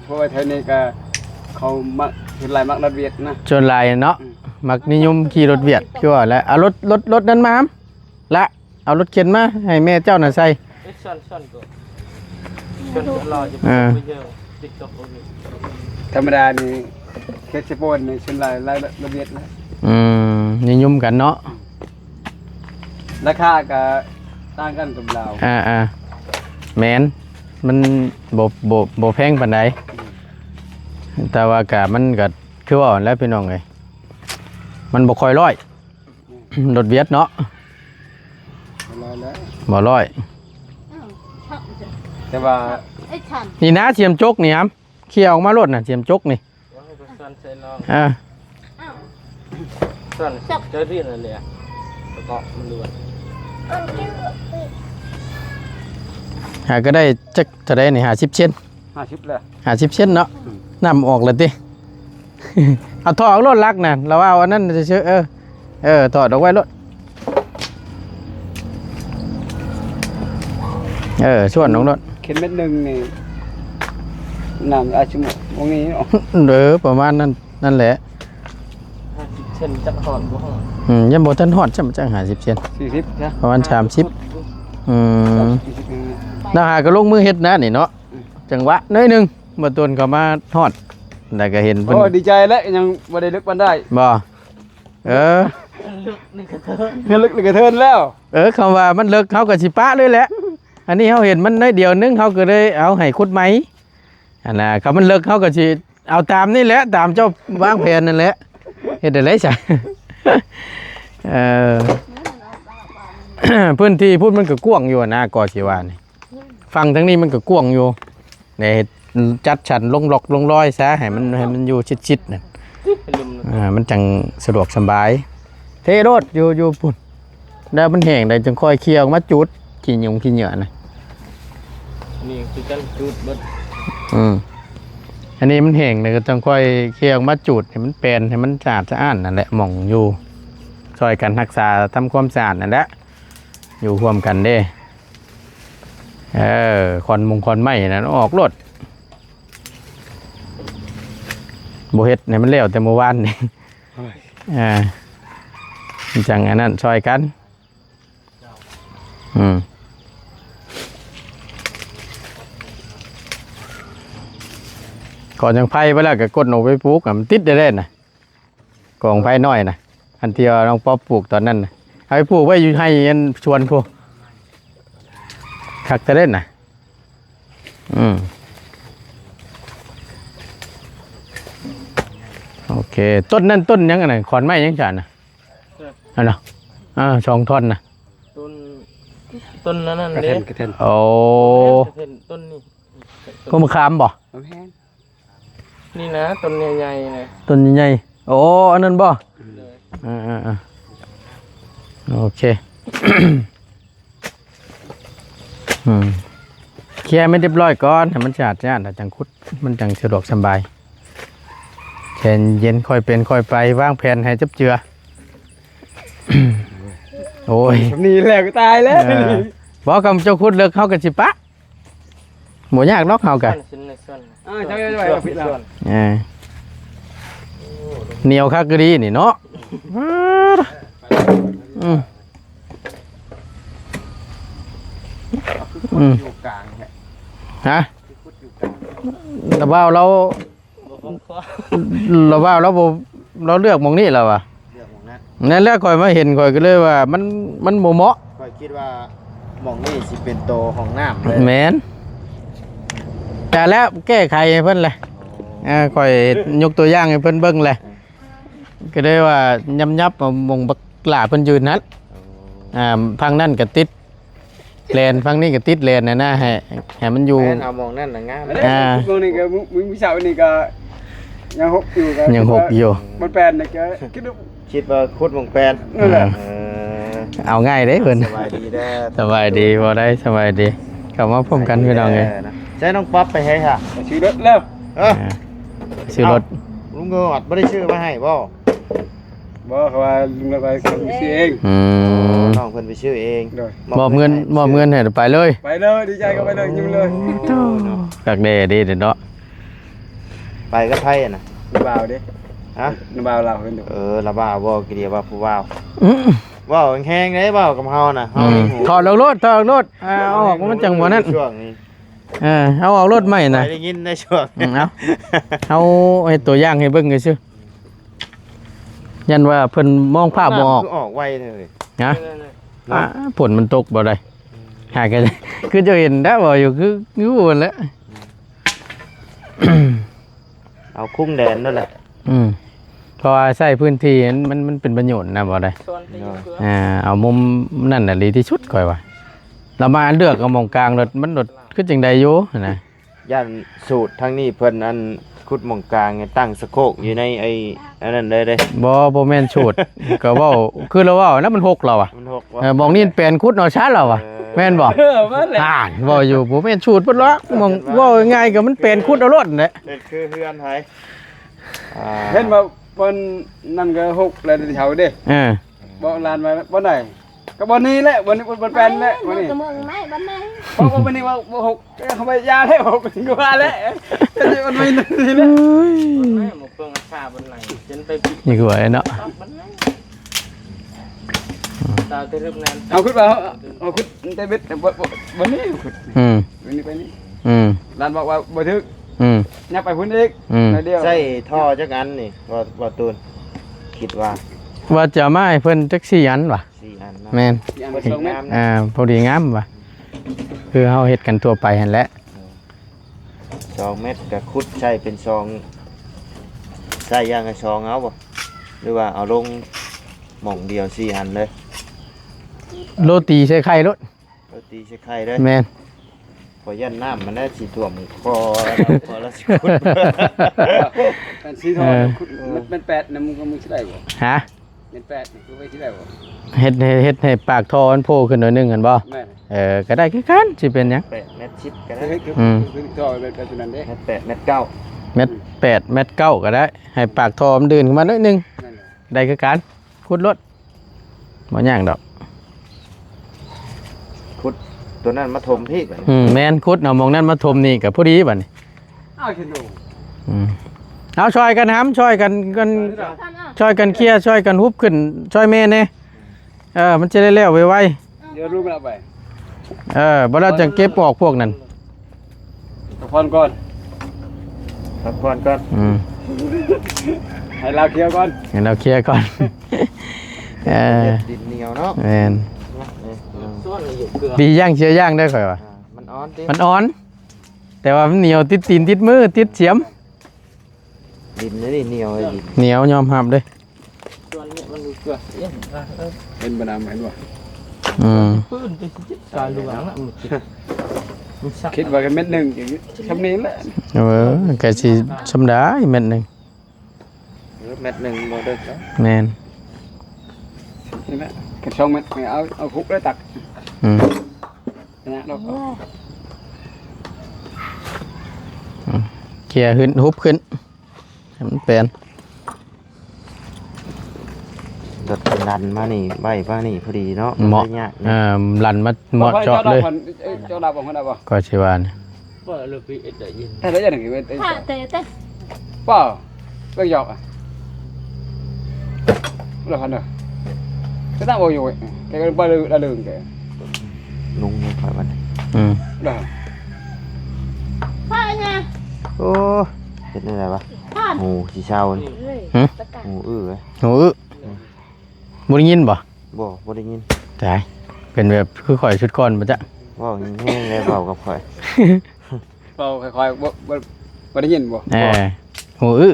ເພາະວ່າແຖວນີ້ກໍເຂົາມັກ ສ່ວນຫຼາຍມັກລົດຫວຽດນະ ສ່ວນຫຼາຍເນາະ ອືມ ມັກນິຍົມຂີ່ລົດຫວຽດ ຄືວ່າແຫຼະ. ເອົາລົດ ລົດ ລົດນັ້ນມາ ລະ ເອົາລົດເຂັນມາໃຫ້ແມ່ເຈົ້ານະໃສ່ ເອີ ທຳມະດານີ້ ເຂດເຊໂປນນີ້ ສ່ວນຫຼາຍ ຫຼາຍລົດຫວຽດແຫຼະ ອືມ ນິຍົມກັນເນາະ. ລາຄາກໍຕ່າງກັນກັບລາວ ອ່າໆ ແມ່ນ ມັນບໍ່ ບໍ່ ບໍ່ແພງປານໃດ ອືມ ແຕ່ວ່າກະ ມັນກະຄືວ່າຫັ້ນແຫຼະພີ່ນ້ອງເອີຍ ມັນບໍ່ຄ່ອຍຮ້ອຍ ອືມ ລົດຫວຽດເນາະ ບໍ່ຮ້ອຍແລ້ວ ບໍ່ຮ້ອຍ ອ້າວ ແຕ່ວ່າ ໄອ້ສັນ ນີ້ນະ ສຽມຈົກນີ້ຫຳ ເຄຍອອກມາໂລດນະ ສຽມຈົກນີ້ ເອີ ສ່ວນເຈົ້າທີ່ນັ້ນແຫຼະ ປະກອບມັນດ້ວຍ ຫາກໍໄດ້ຈັກເທົ່າໃດນີ້ ຫ້າສິບເຊັນ ຫ້າສິບແລ້ວ ຫ້າສິບເຊັນເນາະ ອືມ ນ້ຳອອກແລ້ວຕິ ເອົາຖອດອອກໂລດຫຼັກນະ ລະວ່າເອົາອັນນັ້ນຊື່ໆ ເອີ ເອີ ຖອດອອກໄວ້ໂລດ ເອີ ສ່ວນອອກໂລດ ເຂັນເມັດໜຶ່ງນີ້ ນ້ຳອາດຊິບໍ່ມີເນາະ ເອີ ປະມານນັ້ນ ນັ້ນແຫຼະ ຫ້າສິບເຊັນ ຈັກຮອດບໍ່ຮອດ ອືມ ຍັງບໍ່ທັນຮອດຊ້ຳ ຈັກຫ້າສິບເຊັນ ສີ່ສິບນະ ປະມານສາມສິບ ອືມ ສາມສິບ ແລ້ວຫາກໍລົງມືເຮັດນະນີ້ເນາະ ອືມ ຈັງຫວະໜ້ອຍໜຶ່ງ ບໍ່ຕົນເຂົ້າມາຮອດ ແລ້ວກໍເຫັນເພິ່ນ ໂອ້ ດີໃຈແຫຼະ ຍັງບໍ່ໄດ້ເລິກປານໃດ ບໍ່ ເອີ ເລິກນີ້ກະເທີນ ເລິກນີ້ກະເທີນແລ້ວ ເອີ ຄຳວ່າມັນເລິກ ເຮົາກໍຊິປະເລີຍແຫຼະ ອັນນີ້ເຮົາເຫັນມັນໜ້ອຍດຽວໜຶ່ງ ເຮົາກໍເລີຍເອົາໃຫ້ຂຸດໃໝ່ຫັ້ນນະ ຄັນມັນເລິກ ເຮົາກໍຊິ ເອົາຕາມນີ້ແຫຼະ ຕາມເຈົ້າວາງແຜນນັ້ນແຫຼະ ເຮັດໄດ້ໃດຊະ ເອີ ພື້ນທີ່ພຸ້ນມັນກໍກວ້າງຢູ່ນະ ກໍຊິວ່ານີ້ ຝັ່ງທາງນີ້ມັນກໍກວ້າງຢູ່ ໃນເຮັດ ຈັດສັນລົງລັອກລົງລອຍຊະ ໃຫ້ມັນ ໃຫ້ມັນຢູ່ຊິດໆ ນັ້ນ ອ່າ ມັນຈັ່ງສະດວກສະບາຍ ເທໂລດ ຢູ່ ຢູ່ພຸ້ນ ແລ້ວມັນແຫ້ງແລ້ວຈຶ່ງຄ່ອຍເຄຍອອກມາຈູດ ຂີ້ຍຸງຂີ້ເຫຍື້ອນະ. ນີ້ຄືກັນ ຈູດເບິດ. ອືມ ອັນນີ້ມັນແຫ້ງແລ້ວກໍຈັ່ງຄ່ອຍເຄຍອອກມາຈູດໃຫ້ມັນແປນ ໃຫ້ມັນສະອາດສະອ້ານນັ້ນແຫຼະ. ໝ່ອງຢູ່ ຊ່ອຍກັນຮັກສາ ທຳຄວາມສະອາດນັ້ນແຫຼະ ຢູ່ຮ່ວມກັນເດ້. ເອີ ຂອນມຸງຂອນໄມ້ນັ້ນອອກໂລດ ບໍ່ເຮັດໃຫ້ມັນແລ້ວແຕ່ມື້ວານນີ້. ໂອ້ຍ ອ່າ ມັນຈັ່ງອັນນັ້ນ ຊ່ອຍກັນ. ອືມ ກ່ອນຈັ່ງໄຟໄປແລ້ວກໍກົດເອົາໄປປູກ ມັນຕິດໄດ້ເດ້ນະ. ກອງໄຜ່ນ້ອຍນະ ອັນທີ່ວ່ານ້ອງປັອບປູກຕອນນັ້ນນະ ເອົາໄປປູກໄວ້ຢູ່ໄຮ່ອັນສວນພຸ້ນ ຄັກແທ້ເດ້ນະ. ອືມ ໂອເຄ ຕົ້ນນັ້ນຕົ້ນຫຍັງອັນນັ້ນ ຂອນໄມ້ຫຍັງຊັ້ນນະ? ອັນນະ ເອີ ສອງທ່ອນນະ ຕົ້ນ ຕົ້ນນັ້ນເດ້ ກະແທ່ນ ກະແທ່ນ ໂອ້ ກະແທ່ນ ຕົ້ນນີ້ ຕົ້ນມະຂາມບໍ່? ບໍ່ແມ່ນ ນີ້ນະ ຕົ້ນໃຫຍ່ໆນະ ຕົ້ນໃຫຍ່ໆ. ໂອ້ ອັນນັ້ນບໍ່? ໂດຍ ເອີໆໆ ໂອເຄ ອືມ ເຄຍໃຫ້ມັນຮຽບຮ້ອຍກ່ອນ ໃຫ້ມັນສະອາດສະອ້ານ ແລ້ວຈັ່ງຂຸດ ມັນຈັ່ງສະດວກສະບາຍ ໃຈເຢັນ ຄ່ອຍເປັນຄ່ອຍໄປ ວາງແຜນໃຫ້ຈັບເຈື່ອ. ໂອ້ຍ ນີ້ແຫຼະ ຕາຍແລ້ວ ເອີ ບໍ່ ຄຳເຈົ້າຂຸດເລິກ ເຮົາກໍຊິປະ ບໍ່ຍາກດອກເຮົາກະ ອ່າ ໃຊ່ໆ ເອີ ໜຽວຄັກອີ່ຫຼີນີ້ເນາະ. ອືມ ອືມ ຢູ່ກາງແທ້ ຮະ ລະບ່າວລາວ ບໍ່ຄົງຄໍ ລະບ່າວລາວບໍ່ ລາວເລືອກໝ່ອງນີ້ລະວ່າ ເລືອກໝ່ອງນັ້ນ ນັ້ນແຫຼະ ຂ້ອຍມາເຫັນ ຂ້ອຍກໍເລີຍວ່າມັນ ມັນບໍ່ເໝາະ ຂ້ອຍຄິດວ່າໝ່ອງນີ້ຊິເປັນໂຕຫ້ອງນ້ຳເລີຍ ແມ່ນ ກະແລ້ວແກ້ໄຂໃຫ້ເພິ່ນແຫຼະ ໂອ້ ເອີ ຂ້ອຍຍົກຕົວຢ່າງໃຫ້ເພິ່ນເບິ່ງແຫຼະ ເອີ ກໍເລີຍວ່າຫຍັບໆເອົາໝ່ອງບັກຫຼ້າເພິ່ນຢືນຫັ້ນ ໂອ້ ອ່າ ຝັ່ງນັ້ນກໍຕິດ ແລນຝັ່ງນີ້ກໍຕິດແລນນະ ໃຫ້ ໃຫ້ມັນຢູ່ ແມ່ນ ເອົາໝ່ອງນັ້ນນະງາມ ອ່າ ຊ່ວງນີ້ກໍມື້ ມື້ເຊົ້ານີ້ກໍຍັງຫົກຢູ່ ກໍຍັງຫົກຢູ່ ມັນແປນນະ ກໍຄິດ ຄິດວ່າຂຸດໝ່ອງແປນນັ້ນແຫຼະ ເອີ ເອົາງ່າຍເດ້ເພິ່ນ ສະບາຍດີເດີ ສະບາຍດີ ບໍ່ໄດ້ ສະບາຍດີ ເຂົ້າມາພົມກັນພີ່ນ້ອງເອີຍ ໃຊ້ນ້ອງປັອບໄປໃສຫະ ໄປຊື້ລົດແລ້ວ ເອີ ອ່າ ຊື້ລົດ ເອົ້າ ລຸງຍອດບໍ່ໄດ້ຊື້ມາໃຫ້ບໍ່? ບໍ່ ເຂົາວ່າລຸງລະໄວເຂົາໄປຊື້ເອງ ອືມ ນ້ອງເພິ່ນໄປຊື້ເອງ ໂດຍ ມອບເງິນ ມອບເງິນໃຫ້ ມອບເງິນໃຫ້ໄປເລີຍ ໄປເລີຍ ດີໃຈກໍໄປເລີຍ ຍິ້ມເລີຍ ໂອ້ ຄັກແດ່ເດ້ເນາະ ໄປກັບໃຜຫັ້ນນະ ນ້າບ່າວເດ້ ຮະ ນ້າບ່າວລາວເພິ່ນ ເອີ ລະບ່າວບໍ່ ກະດຽວວ່າຜູ້ບ່າວ ອືມ ເວົ້າແຮງໆເດ້ ເວົ້າກັບເຮົານະ ເຮົາ ອືມ ຖອດອອກໂລດ ຖອດອອກໂລດ ອ່າ ເອົາອອກ ມັນຈັ່ງບໍ່ນັ້ນ ຊ່ວງນີ້ ເອີ ເອົາອອກໂລດໃໝ່ນະ ໄດ້ຍິນໃນຊ່ວງ ອືມ ເອົາ ເຮົາເຮັດຕົວຢ່າງໃຫ້ເບິ່ງຊື່ໆ ຢ້ານວ່າເພິ່ນມອງພາບບໍ່ອອກ ນ້ຳຄືອອກໄວແທ້ເລີຍ ຮະ ເນາະ ອ່າ ຝົນມັນຕົກບໍ່ໄດ້ ຫາກະ ຄືເຈົ້າເຫັນແລ້ວບໍ່ຢູ່ ຄື ຄືຫັ້ນແຫຼະ ເອົາຄຸ້ງແດນນັ້ນແຫຼະ ອືມ ເພາະວ່າໃຊ້ພື້ນທີ່ມັນ ມັນ ມັນເປັນປະໂຫຍດນະ ບໍ່ໄດ້ ເນາະ ອ່າ ເອົາມຸມນັ້ນນະດີທີ່ສຸດຂ້ອຍວ່າ ລະມາເລືອກເອົາໝ່ອງກາງໂລດ ມັນໂລດຄືຈັ່ງໃດຢູ່ຫັ້ນນະ ຢ້ານສູດທາງນີ້ເພິ່ນອັນຂຸດໝ່ອງກາງ ຕັ້ງສະໂຄກຢູ່ໃນໄອ້ອັນນັ້ນເລີຍເດ້ ບໍ່ ບໍ່ແມ່ນສູດ ກໍເວົ້າຄືລາວເວົ້ານະ ມັນຫົກລາວວ່າ ມັນຫົກ ເອີ ໝ່ອງນີ້ແປນຂຸດເອົາຊະລາວວ່າ ເອີ ແມ່ນບໍ່? ເອີ ແມ່ນແຫຼະ ອ່າ ເວົ້າຢູ່ ບໍ່ແມ່ນສູດເພິ່ນຫຼອກ ໝ່ອງເວົ້າງ່າຍໆ ກໍມັນແປນຂຸດເອົາໂລດຫັ້ນແຫຼະ ເຮັດຄືເຮືອນໃຜ ອ່າ ເຫັນວ່າບ່ອນນັ້ນກໍຫົກແລ້ວເຂົາເດ້ ເອີ ບອກຫຼານວ່າບ່ອນໃດ ກໍບ່ອນນີ້ແຫຼະ ບ່ອນນີ້ ບ່ອນແປນແຫຼະ ບ່ອນນີ້ ເມືອງໄມ້ ບ້ານໃໝ່ ບໍ່ ບໍ່ ບ່ອນນີ້ວ່າບໍ່ຫົກ ເອີ ເຂົາໄປຢາແລ້ວ ກໍວ່າແຫຼະ ຈະຊິເອົາໄວ້ນີ້ແຫຼະ ໂອ້ຍ ເບິ່ງຊາບັນໄດ ຈົນໄປ ນີ້ຄືວ່າເນາະ ຕາວເຕີບນັ້ນ ເອົາ ຄິດວ່າ ເອົາ ຄິດແຕ່ເບັດ ບໍ່ ບໍ່ ບໍ່ນີ້ ອືມ ນີ້ໄປນີ້ ອືມ ຫຼານບອກວ່າບໍ່ຖືກ ອືມ ຍັບໄປພຸ້ນອີກ ອືມ ໜ້ອຍດຽວ ໃຊ້ທໍ່ຈັກອັນນີ້ ບໍ່ ບໍ່ຕູນ ຄິດວ່າ ວ່າຈະເອົາມາໃຫ້ເພິ່ນຈັກສີ່ອັນຫວາ ສີ່ອັນເນາະ ແມ່ນ ສີ່ອັນ ພໍດີງາມ ອ່າ ພໍດີງາມວ່າ ຄືເຮົາເຮັດກັນທົ່ວໄປຫັ້ນແຫຼະ ເອີ ສອງແມັດກໍຂຸດໃສ່ເປັນສອງ ໃສ່ຢ່າງລະສອງເອົາບໍ່ ຫຼືວ່າເອົາລົງໝ່ອງດຽວສີ່ອັນເລີຍ ໂລຕີໃສ່ໄຂ່ໂລດ ໂລຕີໃສ່ໄຂ່ເລີຍ ແມ່ນ ເພາະຢ້ານນ້ຳມັນໄດ້ຊິຖ້ວມຄໍ ຄໍລະຊິຂຸດ ອັນສີ່ທໍ່ ເອີ ຂຸດ ມັນແປດນະ ມຶງ ມຶງຊິໄດ້ບໍ່ ຮະ? ເປັນແປດນີ້ຄືໄວ້ທີ່ແລ້ວ ເຮັດໃຫ້ ເຮັດໃຫ້ປາກທໍ່ມັນໂຜ່ຂຶ້ນໜ້ອຍໜຶ່ງຫັ້ນບໍ່? ແມ່ນ ເອີ ກໍໄດ້ຄືກັນ ຊິເປັນຫຍັງ? ແປດແມັດສິບກໍໄດ້ ອືມ ຄືທໍ່ແບບນັ້ນເດ້ ແປດແມັດເກົ້າ ແມັດແປດ ແມັດເກົ້າກໍໄດ້ ໃຫ້ປາກທໍ່ມັນເດີນຂຶ້ນມາໜ້ອຍໜຶ່ງ ນັ້ນແຫຼະ ໄດ້ຄືກັນ ຂຸດໂລດ ບໍ່ຍາກດອກ ຂຸດຕົວນັ້ນມາຖົມພີ້ບັດນີ້ ອືມ ແມ່ນ ຂຸດເອົາໝ່ອງນັ້ນມາຖົມນີ້ກໍພໍດີບັດນີ້ ເອົາຂຶ້ນໂດ ອືມ ເອົາຊ່ອຍກັນຫຳ ຊ່ອຍກັນ ກັນ ຊ່ອຍກັນເຄຍ ຊ່ອຍກັນຮຸບຂຶ້ນ ຊ່ອຍແມ່ແດ່ ເອີ ມັນຈະໄດ້ແລ້ວໄວໆ ດຽວລຸງໄປ ເອີ ບໍ່ແລ້ວຈັ່ງເກັບອອກພວກນັ້ນ ພັກຜ່ອນກ່ອນ ພັກຜ່ອນກ່ອນ ອືມ ໃຫ້ລາວເຄຍກ່ອນ ໃຫ້ລາວເຄຍກ່ອນ ເອີ ດິນໜຽວເນາະ ແມ່ນ ເອີ ປີຢ່າງເຊຍຢ່າງເດີຂ້ອຍວ່າ ອ່າ ມັນອ່ອນຕິ ມັນອ່ອນ ແຕ່ວ່າມັນໜຽວຕິດຕີນຕິດມືຕິດສຽມ ດິນນີ້ໜຽວເລີຍ ດິນໜຽວຍອມຮັບເດ້ ເຫັນບໍ່ນຳ ເຫັນບໍ່ ອືມ ປືນໄປການຫຼວງນະ ມັນຄິດ ມັນສັກ ຄິດວ່າແມ່ນໜຶ່ງ ຊ່ຳນີ້ແຫຼະ ເອີ ກໍຊິຊ່ຳໄດ້ແມັດໜຶ່ງ ເອີ ແມັດໜຶ່ງບໍ່ເດິກແລ້ວ ແມ່ນ ນີ້ແຫຼະ ກັນສອງແມັດ ເອົາ ເອົາຄຸກແລ້ວຕັກ ອືມ ຊະນະດອກ ອືມ ເຄຍຂຶ້ນ ຮຸບຂຶ້ນ ໃຫ້ມັນແປນ ດັດດັນມານີ້ ໄວ້ມານີ້ພໍດີເນາະ ເໝາະ ມັນບໍ່ຍາກ ເອີ ລັນມາເໝາະເຈາະເລີຍ ເຈົ້າດັບບໍ່ ເຈົ້າດັບບໍ່ ຂ້ອຍຊິວ່ານີ້ ປ້າ ເບິ່ງຢອກ ລະພັນເດີ ກະຕັ້ງບໍ່ຢູ່ ແກກໍໄປເລີຍ ລະເລີງແກ ນຸ່ງຍັງຄ່ອຍມັນ ອືມ ລະ ໂອ້ ເຮັດແນວໃດວະ? ຫູຊິເຊົານີ້ ຫື? ຫູອື້ ຫູອື້ ບໍ່ໄດ້ຍິນບໍ່? ບໍ່ ບໍ່ໄດ້ຍິນ ຕາຍ ເປັນແບບຄືຂ້ອຍຊຸດກ່ອນບໍ່ຈະ ເວົ້າແຮງໆ ເວົ້າກັບຂ້ອຍ ເວົ້າຄ່ອຍໆ ບໍ່ ບໍ່ ບໍ່ໄດ້ຍິນບໍ່? ເອີ ຫູອື້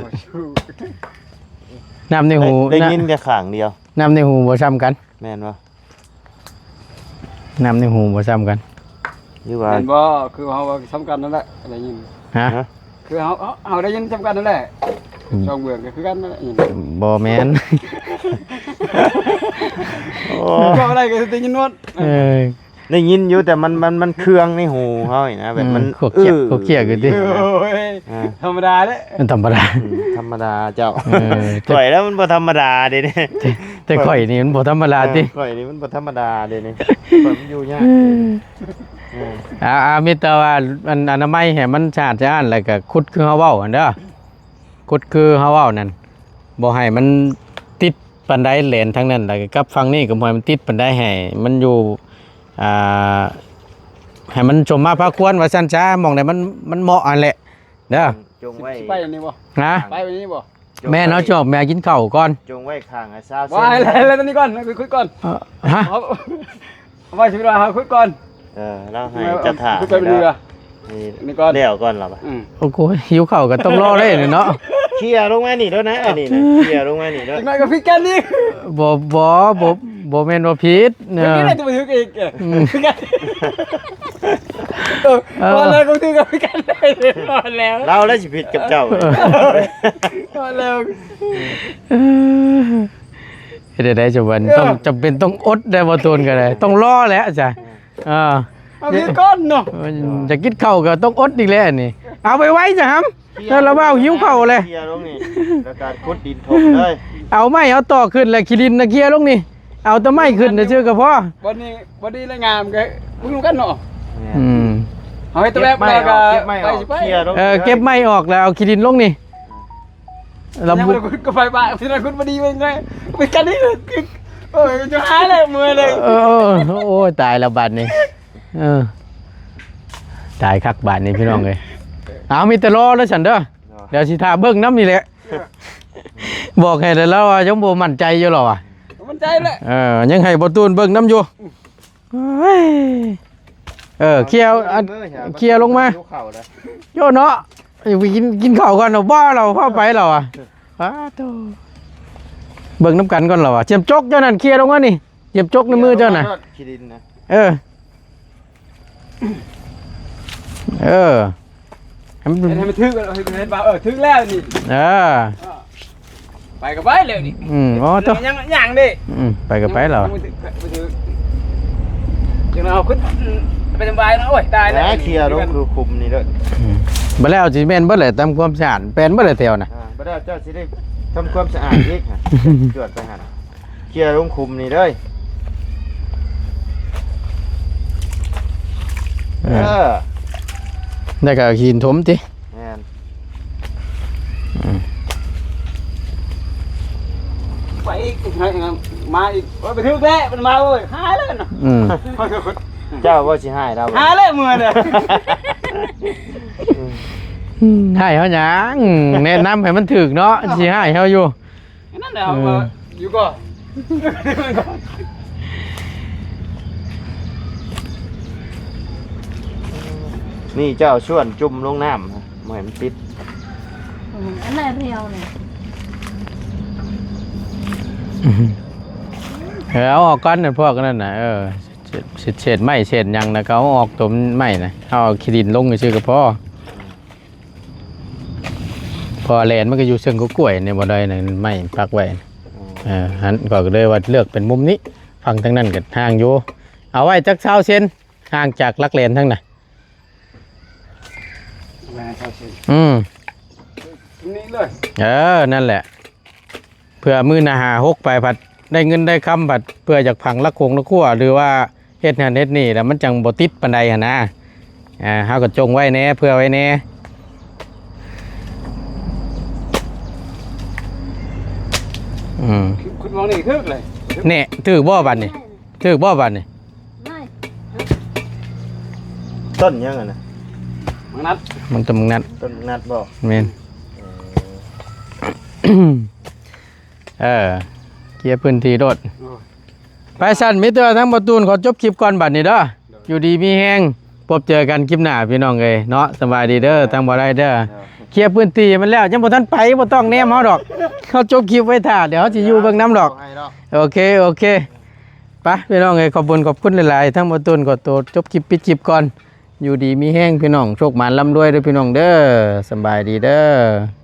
ນ້ຳໃນຫູ ໄດ້ ໄດ້ຍິນແຕ່ຂ້າງດຽວ ນ້ຳໃນຫູບໍ່ຊ່ຳກັນ ແມ່ນບໍ່? ນ້ຳໃນຫູບໍ່ຊ່ຳກັນ ຫຼືວ່າ ແມ່ນບໍ່? ຄືເຮົາວ່າຊ່ຳກັນນັ້ນແຫຼະ ໄດ້ຍິນ ຮະ? ຄືເຮົາ ເຮົາ ເຮົາໄດ້ຍິນຊ່ຳກັນນັ້ນແຫຼະ ອືມ ສອງເບື້ອງກໍຄືກັນນັ້ນແຫຼະ ບໍ່ແມ່ນ ໂອ້ ເວົ້າໄດ້ກໍໄດ້ຍິນໝົດ ເອີ ໄດ້ຍິນຢູ່ ແຕ່ມັນ ມັນ ມັນເຄືອງໃນຫູເຮົານີ້ນະ ແບບມັນ ອືມ ຂວກຂຽກ ເອີ ຂວກຂຽກຢູ່ຕິ ໂອ້ຍ ອ່າ ທຳມະດາເດ້ ມັນທຳມະດາ ອືມ ທຳມະດາເຈົ້າ ເອີ ຂ້ອຍແລ້ວມັນບໍ່ທຳມະດາເດ້ ແຕ່ ແຕ່ຂ້ອຍນີ້ມັນບໍ່ທຳມະດາຕິ ເອີ ຂ້ອຍນີ້ມັນບໍ່ທຳມະດາເດ້ນີ້ ຂ້ອຍມັນຢູ່ຍາກ ອືມ ເອີ ອ່າ ອ່າ ມີແຕ່ວ່າ ອັນ ອະນາໄມໃຫ້ມັນສະອາດສະອ້ານ ແລ້ວກໍຂຸດຄືເຮົາເວົ້າຫັ້ນເດີ ຂຸດຄືເຮົາເວົ້ານັ້ນ ບໍ່ໃຫ້ມັນຕິດປານໃດ ແຫຼນທາງນັ້ນ ແລ້ວກໍກັບຝັ່ງນີ້ກໍບໍ່ໃຫ້ມັນຕິດປານໃດ ໃຫ້ມັນຢູ່ ອ່າ ໃຫ້ມັນສົມມາພາຄວນວ່າຊັ້ນຊະ ໝ່ອງໃດມັນ ມັນເໝາະຫັ້ນແຫຼະເດີ ຈົ່ງໄວ້ ຊິໄປອັນນີ້ບໍ່? ຮະ? ໄປອັນນີ້ບໍ່? ແມ່ນ ເຮົາຈອກແມ່ກິນເຂົ້າກ່ອນ ຈົ່ງໄວ້ຂ້າງອາຊາວ ວ່າ ເຊັນ ແລ້ວ ແລ້ວຕອນນີ້ກ່ອນ ຄຸຍກ່ອນ ເອີ ຮະ? ເອົາ ເອົາໄວ້ຊິເວລາເຮົາຄຸຍກ່ອນ ເອີ ລາວໃຫ້ຈັດທ່າ ຄຸຍໄປເຮືອ ນີ້ ນີ້ກ່ອນ ແລ້ວກ່ອນລາວ ອືມ ໂອ້ໂຫ ຫິວເຂົ້າກໍຕ້ອງລໍເລີຍເນາະ ເຄຍລົງມານີ້ໂດດນະ ອັນນີ້ນະ ເຄຍລົງມານີ້ໂດດ ຈັກໜ້ອຍກໍຜິດກັນອີກ ບໍ່ ບໍ່ ບໍ່ ບໍ່ແມ່ນວ່າຜິດ ເອີ ເອີ ເອີ ພໍແລ້ວ ກໍຖືກກັນໄດ້ ພໍແລ້ວ ລາວແລ້ວຊິຜິດກັບເຈົ້າ ພໍແລ້ວ ເອີ ເຮັດໄດ້ໃດ ຈຳເປັນຕ້ອງ ເອີ ຈຳເປັນຕ້ອງອົດໄດ້ ບໍ່ໂຕນກໍໄດ້ ຕ້ອງລໍແຫຼະຈ້ະ ເອີ ເອົາຄືກ່ອນເນາະ ເອີ ຢາກກິນເຂົ້າກໍຕ້ອງອົດອີກແຫຼະນີ້ ເອົາໄວໆຈ້ະຫຳ ເອີ ລະເວົ້າຫິວເຂົ້າແຫຼະ ເຄຍລົງນີ້ ແລ້ວກໍຂຸດດິນຖົມເລີຍ ເອົາໄມ້ເອົາຕອກຂຶ້ນ ແລ້ວຂີ້ດິນນະເຄຍລົງນີ້ ເອົາແຕ່ໄມ້ຂຶ້ນຊື່ໆກໍພໍ ບັດນີ້ ບັດນີ້ລະງາມກໍເບິ່ງນຳກັນເນາະ ອືມ ເຮົາເຮັດແຕ່ແບບແລ້ວກໍ ເກັບໄມ້ອອກ ເກັບໄມ້ອອກ ເຄຍລົງ ເອີ ເກັບໄມ້ອອກແລ້ວເອົາຂີ້ດິນລົງນີ້ ລະບຸ ຍັງບໍ່ໄດ້ຂຸດກໍໄຟປ່າ ຊິໄດ້ຂຸດບໍ່ດີເບິ່ງໄງ ເປັນກັນນີ້ ໂອ້ຍ ຈະຫາແລ້ວເມື່ອຍເລີຍ ເອີ ໂອ້ຍ ຕາຍແລ້ວບາດນີ້ ເອີ ຕາຍຄັກບາດນີ້ພີ່ນ້ອງເອີຍ ເອົາ ມີແຕ່ລໍແລ້ວຊັ້ນເດີ ດຽວຊິຖ້າເບິ່ງນຳນີ້ແຫຼະ ບອກໃຫ້ແລ້ວລາວວ່າຍັງບໍ່ໝັ້ນໃຈຢູ່ລາວວ່າ ໝັ້ນໃຈແຫຼະ ເອີ ຍັງໃຫ້ບໍ່ຕູນເບິ່ງນຳຢູ່ ເອີຍ ເອີ ເຄຍ ອັນ ເຄຍລົງມາ ໂຍເນາະ ໄປກິນ ກິນເຂົ້າກ່ອນເນາະ ບໍ່ລາວພາໄປລາວອະ ປາໂຕ ເບິ່ງນຳກັນກ່ອນລາວອະ ຈຽມຈົກເຈົ້ານັ້ນ ເຄຍລົງມານີ້ ຈຽມຈົກໃນມືເຈົ້ານະ ຂີ້ດິນນະ ເອີ ເອີ ໃຫ້ມັນ ໃຫ້ມັນຖືກ ເອີ ຖືກແລ້ວນີ້ ເອີ ເອີ ໄປກໍໄປແລ້ວນີ້. ອືມ ອໍ ໂຕ ຍັງ ຍັງເດ້. ອືມ ໄປກໍໄປແລ້ວ. ຍັງບໍ່ຖືກ ຍັງບໍ່ຖືກ ຈັ່ງເອົາຂຶ້ນໄປສະບາຍເນາະ. ໂອ້ຍ ຕາຍແລ້ວ ເຄີຍລົງດູຂຸມນີ້ເດີ. ອືມ ບັດແລ້ວຊິແມ່ນເບິດແຫຼະ ທຳຄວາມສະອາດ ແປນເບິດແຫຼະແຖວນະ. ອ່າ ບັດແລ້ວເຈົ້າຊິໄດ້ທຳຄວາມສະອາດອີກ ຫາ ຈວດໄປຫັ້ນ ເຄີຍລົງຂຸມນີ້ເດີ. ເອີ ເອີ ແລ້ວກໍຫີນຖົມຕິ. ແມ່ນ ອືມ ໄປອີກ ໃຫ້ ມາອີກ. ໂອ້ຍ ໄປຖືກແລ້ວ ມັນມາເວີຍ ຫາຍແລ້ວນະ. ອືມ ເຈົ້າບໍ່ຊິຫາຍລາວ ຫາຍແລ້ວເມື່ອນະ. ອືມ ຫາຍເຮົາຫຍັງ ແນະນຳໃຫ້ມັນຖືກເນາະ ຊິຫາຍເຮົາຢູ່. ນັ້ນແຫຼະ ເອີ ຢູ່ກໍ ນີ້ເຈົ້າຊວນຈຸ່ມລົງນ້ຳ ບໍ່ໃຫ້ມັນຕິດ. ອືມ ອັນນັ້ນແຖວນີ້ ເອີ ເອົາອອກກ່ອນ ພວກນັ້ນນະ. ເອີ ເສດ ເສດໄມ້ເສດຫຍັງນະ ກໍເອົາອອກ ຕົວໄມ້ນະ ເອົາຂີ້ດິນລົງຊື່ໆກໍພໍ. ເພາະວ່າແລນມັນກໍຢູ່ເຊິ່ງກົກກ້ວຍນີ້ບໍ່ໄດ້ນະ ໄມ້ປັກໄວ້. ອໍ ເອີ ຫັ້ນ ຂ້ອຍກໍເລີຍວ່າເລືອກເປັນມຸມນີ້ ຝັ່ງທາງນັ້ນກໍຫ່າງຢູ່ ເອົາໄວ້ຈັກຊາວເຊັນ ຫ່າງຈາກຫຼັກແລນທາງນັ້ນ. ປະມານຊາວເຊັນ. ອືມ ນີ້ເລີຍ. ເອີ ນັ້ນແຫຼະ. ເພື່ອມື້ໜ້າຫາຫົກໄປ ພັດໄດ້ເງິນໄດ້ຄຳ ພັດເພື່ອຢາກຝັງຫຼັກຄົງຫຼັກຄົວ ຫຼືວ່າເຮັດຫັ້ນເຮັດນີ້ ແລ້ວມັນຈັ່ງບໍ່ຕິດປານໃດຫັ້ນນະ. ອ່າ ເຮົາກໍຈົ່ງໄວ້ແດ່ ເພື່ອໄວ້ແດ່. ອືມ ຂຸດໝ່ອງນີ້ຖືກເລີຍ. ແນ່ ຖືກບໍ່ບັດນີ້? ຖືກບໍ່ບັດນີ້? ຕົ້ນຫຍັງຫັ້ນນະ? ບັກນັດ. ມັນຕົ້ນບັກນັດ. ຕົ້ນບັກນັດບໍ່? ແມ່ນ. ເອີ ເອີ ເກຍພື້ນທີ່ໂລດ. ໂອ້ຍ ໄປຊັ້ນ ມີແຕ່ວ່າທາງບໍ່ຕູນຂໍຈົບຄລິບກ່ອນບັດນີ້ເດີ. ໂດຍ ຢູ່ດີມີແຮງ ພົບເຈີກັນຄລິບໜ້າພີ່ນ້ອງເອີຍເນາະ. ສະບາຍດີເດີ ໂດຍ ທາງບໍ່ໄດ້ເດີ. ໂດຍ ເຄຍພື້ນທີ່ໃຫ້ມັນແລ້ວ ຍັງບໍ່ທັນໄປ ບໍ່ຕ້ອງແນມເຮົາດອກ. ເຮົາຈົບຄລິບໄວ້ຖ້າ ດຽວເຮົາຊິຢູ່ເບື້ອງນຳດອກ. ໂອເຄ ໂອເຄ ໄປພີ່ນ້ອງເອີຍ ຂອບຄຸນ ຂອບຄຸນຫຼາຍໆ. ທາງບໍ່ຕູນຂໍໂຕຈົບຄລິບ ປິດຄລິບກ່ອນ. ຢູ່ດີມີແຮງພີ່ນ້ອງ ໂຊກໝານລ່ຳລວຍເດີພີ່ນ້ອງເດີ. ສະບາຍດີເດີ.